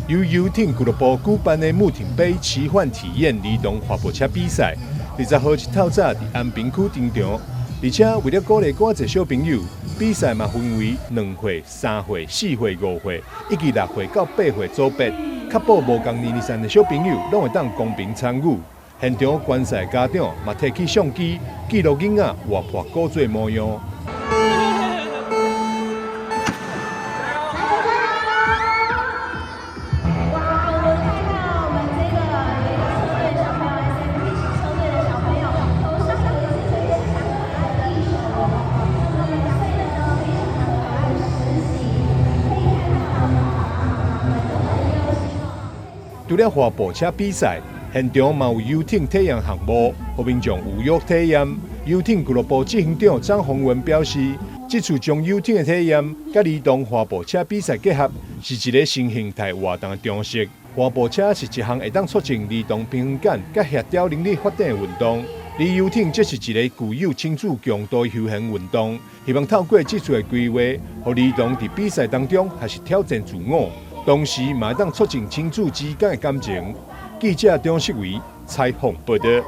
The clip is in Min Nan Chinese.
由遊艇俱樂部舉辦的木艇杯奇幻體驗兒童滑步車比賽，20號一透早佇安平區登場，而且為了鼓勵閣濟小朋友，比賽嘛分為2歲、3歲、4歲、5歲以及6歲到8歲組別，確保無仝年齡層的小朋友攏會當公平參與。現場觀賽家長嘛提起相機記錄囡仔活潑古錐模樣。除了滑步車比賽，現場嘛有遊艇體驗項目，予民眾預約體驗。遊艇俱樂部執行長張宏文表示，這次將遊艇的體驗佮兒童滑步車比賽結合，是一个新形態活動的嘗試。滑步車是一項會當促進兒童平衡感佮協調能力發展的運動，而遊艇則是一个具有親子強度的休閒運動。希望透過這次的規劃，予兒童佇比賽當中學習挑戰自我，同時嘛會當促進親子之間的感情。記者張世維採訪報導。